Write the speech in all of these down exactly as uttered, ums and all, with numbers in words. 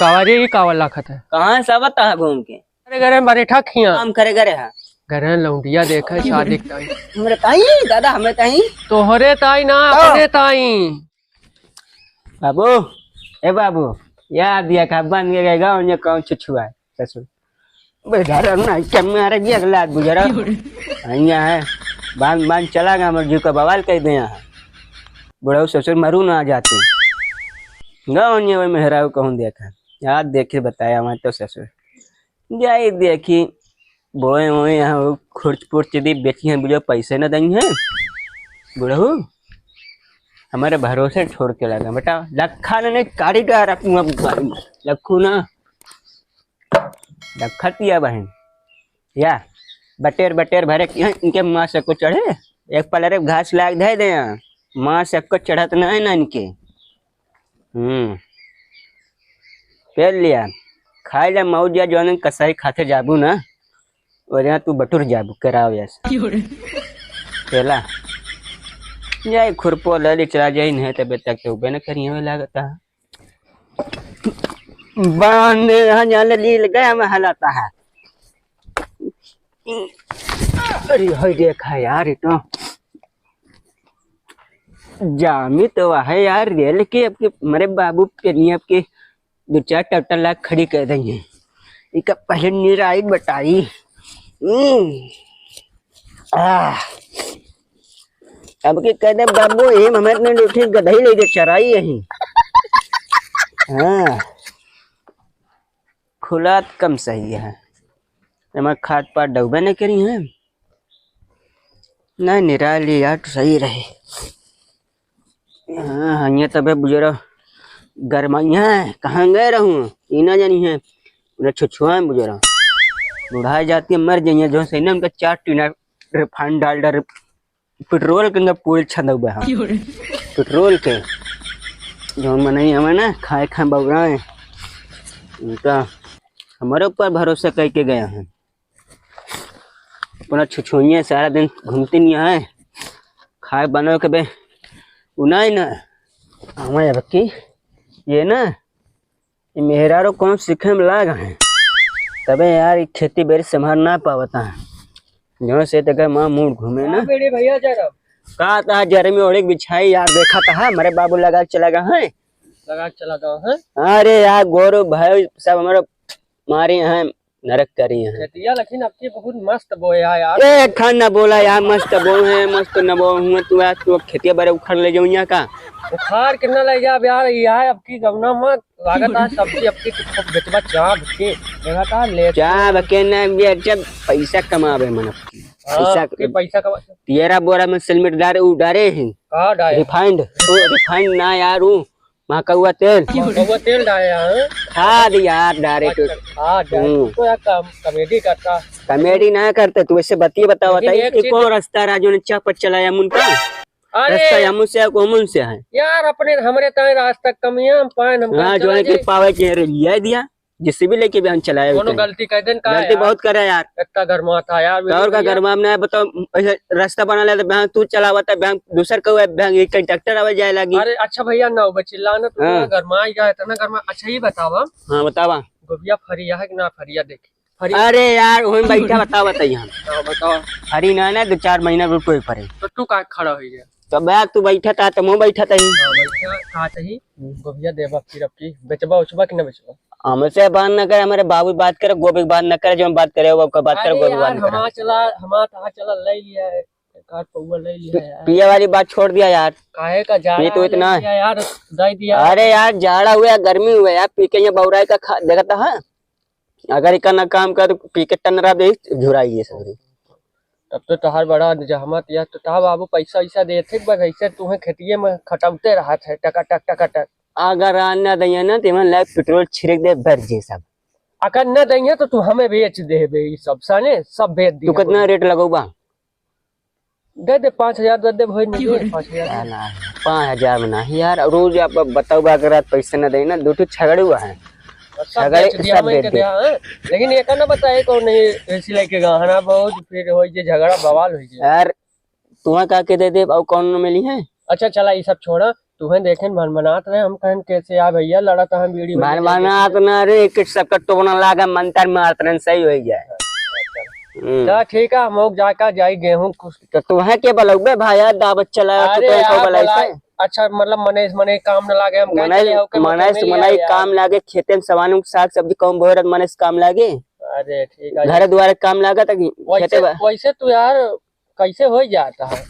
कावरे ही कावल लाखत है। कहाँ से आवत है घूम के? अरे घरे में बैठा खिया। काम करे घरे है। घरे लौंडिया देखे शादी के ताई। हमरे ताई, दादा, हमरे ताई। तोहरे ताई ना, हाँ। अपने ताई। बाबू, ए बाबू, यार दिया का बन गए गाँव में कौन छुछुआ है, ससुर। बेचारा ना, क्या मारे जी अगला आज गुजरा। यहाँ है, बांध, बांध चला गया, हमर जीव का बवाल कर दे यहाँ। बुढ़ऊ ससुर मरू ना आ जाते। गाँव में वही मेहराऊ कहूँ देखा। यार देखे बताया हमारे तो ससुर। जाई देखी, बोए ओए यहाँ वो खुर्च पुर्च दी बेची हैं, बुझो पैसे न दई हैं। बुढ़ऊ, हमारे भरोसे छोड़ के लगा बेटा, लखा ने नहीं काटी का रखूँ अब गाड़ी में। लखू ना, लखा तिया बहन, या बटेर बटेर भरे के हैं, इनके माँ से को चढ़े, एक पलरे घास लाग धे दे, माँ से को चढ़त ना है ना इनके। हम्म, पेल लिया। खाए ले मौज या जौन कसाई खाते जाबू ना, और यहाँ तू बटुर जाबू, कराओ ऐसा। क्यों रे? पेला। जाए खुरपो ले ले चला जाए, नहीं तबे तक तो उबे न करी हमें लागता है। बांधे यहाँ जाने लील गया में हलाता है। अरे, हई देखा यार, ये तो जामी तो है यार, रेल के अब के मरे बाबू के नहीं, अब के दो चार ट्रैक्टर ला खड़ी कर देंगे। इका पहले निराई बटाई। हम्म। आह। अब के कह दे बाबू, ये हमारे ने उठे गधई ले दे चराई यही। हाँ। खुलात कम सही है। एमा खाद पाद डउबे न करी हैं। नहीं, निराली यार तो सही रहे। हाँ, हाँ, ये तबे बुजुर्ग गरमाई हैं, कहाँ गए रहूँ? ई ना जानी है। उन्हें छुछुआ हैं बुजुर्ग। बुढ़ाई जाती है, मर जाइए, जो सही ना उनका चार टीना रिफाइन डाल डाल पेट्रोल के अंदर पूरे छंदा हुआ है। क्यों रे? पेट्रोल के। जो मनई हमें ना खाए खाए बउराए। उनका हमारे ऊपर भरोसा करके गया है। अपना छुछुइया सारा दिन घूमते नहीं है। खाए बनो के बे उनाई ना। हमें अब की ये ना ये मेहरारू कौन सीखे में लाग हैं। तबे यार ये खेती बाड़ी संभाल ना पावता है। जो से तक माँ मूड घूमे ना। हाँ, बेड़े भैया जरा। का ता जरे में ओढ़े के बिछाई यार, देखा ता है, हमारे बाबू लगा के चला गया है। लगा के चला गया है? अरे यार, गोरू भाई सब हमारे मारे हैं, नरक करी हैं। खेतिया लेकिन आपकी बहुत मस्त बोया यार। ए, खान ना बोला यार, मस्त बोए हैं, मस्त न बोए हुए, तू यार, तू खेतिया बारे उखाड़ ले जाऊँ यहाँ का? उखाड़ के ना ले जा यार, ये है आपकी गौना मत, लागत है सब्जी आपकी तो खूब बेचबा चाप के, देखा था ले। चाप के ना बेचब, पैसा कमावे मन आपकी। हाँ, पैसा आपके पैसा कमा। तेरह बोरा में सिलमिट डारे, उ डारे हैं। का डारे? रिफाइंड, ओ रिफाइंड ना यार, उ महकौआ तेल। महकौआ तेल डाले हैं? खाद यार, डायरेक्ट। अच्छा, खाद डाले। हम्म। तो यार कम-, कॉमेडी करता। कॉमेडी ना करते, तू ऐसे बतिये बतावा लेकिन था, एक ये चीज कौन रास्ता रहा जो ने चापत चलाया मुन का? अरे रास्ता या मुन से है, को मुन से है? यार अपने हमरे ताए रास्ता कम है, हम पाए, हम हाँ, कहाँ जो चला है कि जाए? पावे के रे लिया दिया, जिससे भी लेके बहन चलाया कोनो होता है। गलती कर देन का गलती यार? बहुत करे यार। इतना गरमा था यार, तो और का बिल्कुल यार। गरमा में ना बताओ, ऐसे रास्ता बना लेता बहन, तू चलावता बहन, दूसर को है बहन, ये कंडक्टर आवे जाए लागी। अरे अच्छा भैया, ना हो चिल्लाना, तू हाँ। ना गरमा ही जाए, इतना गरमा। अच्छा ये बतावा। हाँ, बतावा। गोभिया फरिया है कि ना फरिया, देखी। फरिया। अरे यार, वहीं बैठा बतावा तई हम। हाँ, बतावा। फरी ना, ना, दो चार महीना रुको ही फरे। तो तू का खड़ा हो गया? तो बैग तू बैठा था, तो मैं बैठा था ही। हाँ, बैठा, कहा था ही। हम्म। गोभिया देबा फिर अब की, बेचबा उचबा कि ना बेचबा? हमसे बात न करे, हमारे बाबू बात करे, गोभी की बात न करे, जो हम बात करे, वो बात करे, अरे गोभी बात यार, न करे। हमारा चला, हमारा कहाँ चला, ले लिया है, एक आध पौवा ले लिया पि-, यार। पिए वाली बात छोड़ दिया यार। काहे का जाड़ा ये तो ले इतना लिया यार, दे दिया। अरे यार, जाड़ा हुआ, गर्मी हुआ यार, पी के ये बौराई का खा, देखता है। अगर इका ना काम कर, तो पी के टनरा दे, झुराई ये सगरी। तब तो तोहार बड़ा जहमत या, तो तोहार बाबू पैसा वैसा देत है, बस ऐसे तुम्हें खेतिये में खटौते रहत है, टका टक, टका टक। अगर आन ना दइया ना, तो इमन लाइक पेट्रोल छिड़क दे, भर जे सब। अगर ना दइया तो तू हमें बेच देबे, ई सब साने, सब बेच दिया। तू कितना रेट लगौबा? दे दे, पाँच हजार दे दे भाई, नहीं दे, पाँच हजार। ना, ना, पाँच हजार में नहीं यार, रोज आप बताओ बा, अगर रात पैसे ना दे ना, दो ठो छगड़ू है। सब छगड़े बेच दिया, सब मैं बेच के दिया। दिया, हाँ। लेकिन ये का ना बताए कौन नहीं, ऐसी लेके गहना बहुत, फिर हो जे झगड़ा बवाल हो जे। यार, तुम्हें का के दे दे, और कौन मिली है? अच्छा चला, ये सब छोड़ा, तुहें देखेन भनभनात रहे, हम कहेन कैसे यार भैया लड़त हैं बीड़ी भैया भनभनात ना रे, एक सबका टोना लागा मंतर मारत रहन सही होइ जाए। हम्म। तो ठीक है, हम लोग जाकर जाई गेहूं कुछ। तो तुहें के बलौबे भाई यार, दावत चला, अरे तुहें को यार, बलाई बोला, से? अच्छा, मतलब, मने, मने काम न लागे, हम कहे मनई, चले, ओके, मनई, मतलब, मिल मनई गया काम यार। लागे, खेते में सवानु साग सब्जी कौन बोए रहत, मनई से काम लागे? अरे, ठीक है। घर द्वार काम लागे, तो वैसे, खेते बा- वैसे तू यार, कैसे हो जाता है?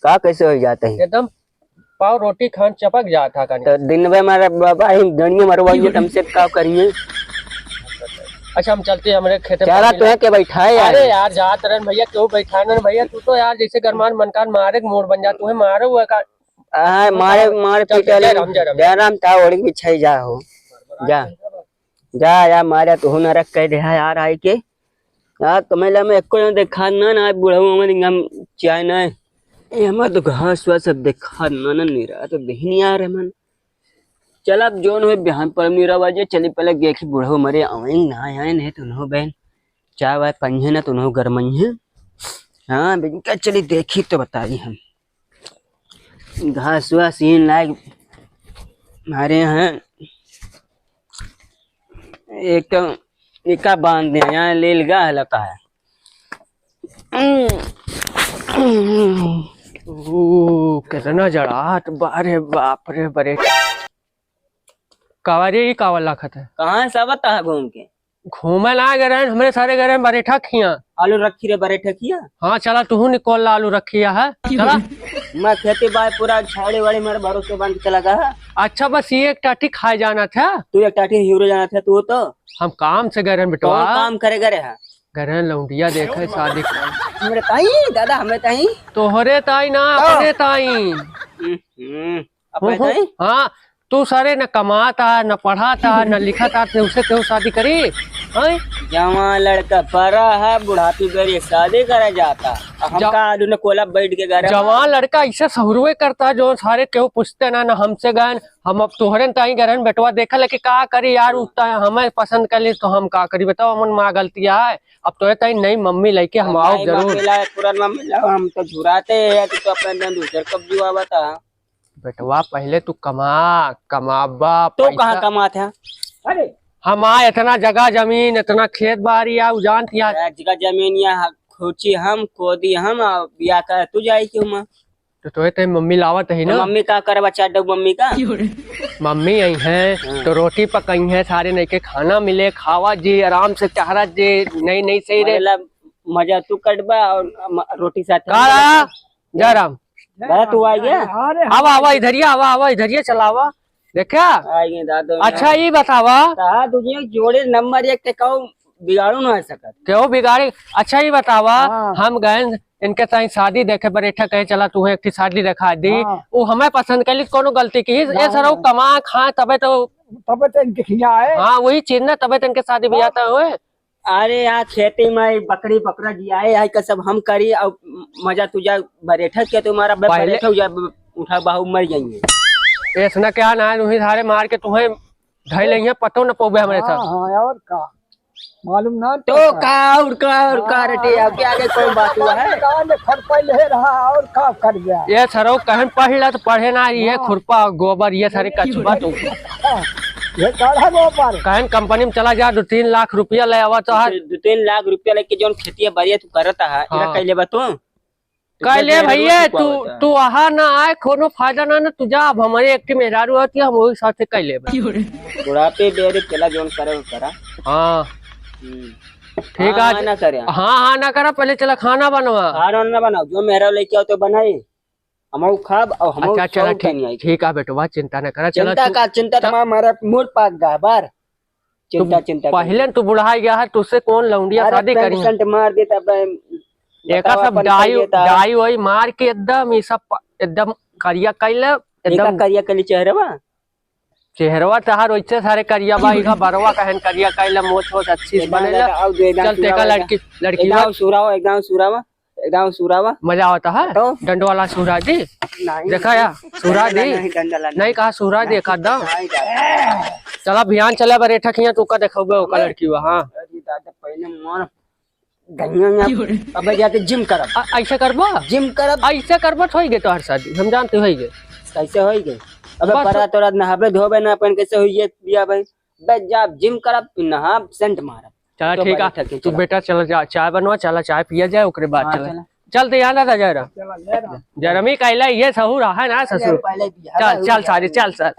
का कैसे हो जाता है? एकदम पाव रोटी खान चपक जाता है कहीं। तो दिन भर मारा बाबा, ही गणिये मरवाइए, तुमसे का करिए? अच्छा, हम चलते हैं, हमरे खेते में चला, पानी तुहें के बैठा है यार? अरे यार, जात रहन भैया, क्यों बैठा न भैया? तू तो यार जैसे गरमान मनकान मारे के मूड बन जा, तुहें मारे हुआ का हाँ, मारे, मारे चल, पीटे चल, ले। जय राम, जय राम। जय राम, ता ओढ़ के बिछाई जा हो। जा। जा, या मारे, तू नरक कह दे है यार, आई के। यार, तुम्हें ला मैं एको जन देखा ना, ना, बुढ़ऊ हमन इंगम चाय ना। ए, हमार तो घास वास सब देखा ना, ना, नहीं रहा, तो देही नहीं आ रहे मन। चल, अब जोन होए, बिहान पर नहीं रहा, जे चली पहले देखी बुढ़ऊ मरे, आवे ना आए, नहीं तो उन्हों बहन। चाय वाय पनिए ना, तो उन्हों गरमइए। हाँ, बिनका चली देखी तो बताई हम। घास वास इन लायक मारे हैं। एक तो इका बांध दे, यहाँ लेल गा लका है। ओ, कितना जड़ात बा रे, बाप रे, बरे। कावा रे, ई कावा लाखत है? कहाँ से आवत है घूम के? घूमे ना गए रहन, हमरे सारे गए रहन बरेठा खिया। आलू रखी रे बरेठा खिया? हाँ, चला, तुहू निकोल ला आलू रखिया है, चला। मैं खेती बाय पूरा झाड़ी वाड़ी मेरे भरोसे बांध के चला गया है। अच्छा, बस ये एक टाटी खाए जाना था। तू एक टाटी हीरो जाना था, तू तो। हम काम से गए रहन बेटवा। कौन काम करे गए रहे? गए रहन लौंडिया देखे शादी के। हमरे ताई, दादा, हमरे ताई। तोहरे ताई ना, तो। अपने ताई। हम्म, हम्म। अपने हम्म, ताई? हाँ, तू सारे न कमाता, न पढ़ाता, न लिखाता, तू उसे केहू शादी करी? हैं? जवान लड़का परा है, बुढ़ापी बेरी शादी करा जाता। अब हम जा-, का आलू न कोला बैठ के घर में? जवान लड़का ऐसे सहुरुए करता, जो सारे केहू पूछते ना, न हमसे गए, हम अब तोहरे न ताई गरन बेटवा देखा लेके का करी यार, उतना हमें पसंद कर ली तो हम का करी बताओ, हमन माँ गलती है। अब तोहरे ताई नई मम्मी लेके हम आओ नई जरूर। मम्मी लाए, पुरान मम्मी लाओ, हम तो झुराते हैं कि तो अपने दिन दूसर कब जुआवा था। बेटवा, पहिले तू कमा, कमाबा, तो पैसा कहाँ कमात है? अरे। हमार इतना जगह जमीन, इतना खेत बारी आ, उ जानत या। जगह जमीन या, खोची हम, खोदी हम, आ बिया का तू जाई क्यों माँ? तो तोहे ते मम्मी लावत ही तो ना। मम्मी का करबा, चार डब मम्मी का? मम्मी आई हैं, हाँ। तो रोटी पकाई हैं, सारे नई के खाना मिले, खावा जी, आराम से टहरा जी, नई नई सही रे। मतलब, मजा तू कटबा और म-, रोटी साथ का? जय राम। दादा, तू आ गया? अरे, आवा, आवा, इधरिया, आवा, आवा, इधरिया चलावा। देखा? आ गए दादा। अच्छा, ई बतावा। कहा तुझे जोड़े नंबर एक ते कहूँ बिगाड़ू ना सकत। केहू बिगाड़ी? अच्छा, ई बतावा, हाँ। हम गए इनके साथ शादी देखे, बरेठा कहे, "चला, तुहे एक ठे शादी देखा दी।" हाँ। वो हमें पसंद कर ली, कोनो गलती की? ये नहीं। सरऊ कमा खा, तबे तो तबे तो इनके खिया है। हाँ, वही चीज ना, तबे तो इनके शादी ब्याह तो होए। अरे यार, खेती में बकरी बकरा जियाए है, का सब हम करी और मजा तुझा बरेठा के तुम्हारा बे-, पहले बरेठा उजा ब-, उठा बाहु मर जाएंगे। ऐसना क्या ना है, उन्हीं सारे मार के तुम्हें ढाई लेंगे, पतो न पोबे हमारे हाँ, साथ। हाँ, और का? मालूम ना तो पड़ता। का और का और का हाँ, रटे, अब के आगे कोई बात हुआ है? कहाँ ले खर पहले रहा और का कर गया? ये सरऊ कहन पढ़ ला तो पढ़े ना, ये हाँ। खुरपा गोबर, ये सारे कछुआ तो। ये काढ़ा गोबर। कहन कंपनी में चला जा, दो तीन लाख रुपया ले आवा तो हर। दो तीन लाख रुपया लेके जौन खेतिया बारिया तू करत है, हाँ। इला कैले बा तू? कह ले भैया, तू, तू अहा ना आए, कोनो फायदा ना, ना, तू जा, अब हमारे एक ठे मेहरारू आती है, हम वही साथे कह लेबे। बुढ़ापे बेरे चला, जौन करे वो करा। हाँ। हम्म। ठीक हाँ, है। हाँ, ना करे। हाँ, हाँ, ना करा, पहले चला खाना बनवा। खाना ना बनाओ, जो मेहरारू लेके आओ तो बनाए, हम खाब और हम अच्छा, चला, ठीक, ठीक है बेटवा, चिंता ना करा, चला चिंता तू का, चिंता च- तमाम हमारा मूड पाक गा बार। चिंता, तू चिंता पहिले तू बुढ़ा गया है, तुझसे कौन लौंडिया अरे शादी करी है? पेंट मार देता बे, एका बतावा सब अपन डाई, कहिए ता। डाई वाई मार के एकदम, ये सब प-, एकदम करिया कैले, एका एकदम करिया कैले चेहरवा? चेहरवा तहार वैसे सारे करिया बा, एका बरवा कहन करिया कैले, मोछ वोछ अच्छी से एकदम बनेला। लगा, आओ दे, एकदम चल, तेका सुरावा, लड़की, लड़की एकदम बा। सुरावा, एकदम सुरावा। एकदम सुरावा। मजा आवता है? तो? डंड वाला सुरा दी। नहीं, देखा या? सुरा डंडला दी। नहीं, डंडला नहीं। नहीं कहा सुरा दी, नहीं, एक आध दाव। नहीं, नहीं। चला, बिहान चला, बरेठा खिया, तू का देखौबे, ओका अबे। लड़की हुआ, हाँ। अरे दादा, पहले मार। धनिया में अबे जाके जिम करब। अ-, ऐसे करबा? जिम करब। ऐसे करबा तो होई गए तोहर शादी, हम जानते होई गए। कैसे होई गए? अबे बस। परात वरात नहाबे धोबे ना अपन, कैसे हुई ये पिया भाई? बस जाब जिम करब, फिर नहाब, सेंट मारब। चला तो ठीक बड़ी है, थकी तू चला। बेटा चला जा, चाय बनवा, चला चाय पिया जाए, ओकरे बाद हाँ, चला। चला। चल तो यहाँ ना जयराम। चला, जयराम। जयरामी कहला ये सहूर है ना ससुर। पहले पिया चल, है, चल सारे, चल, चल।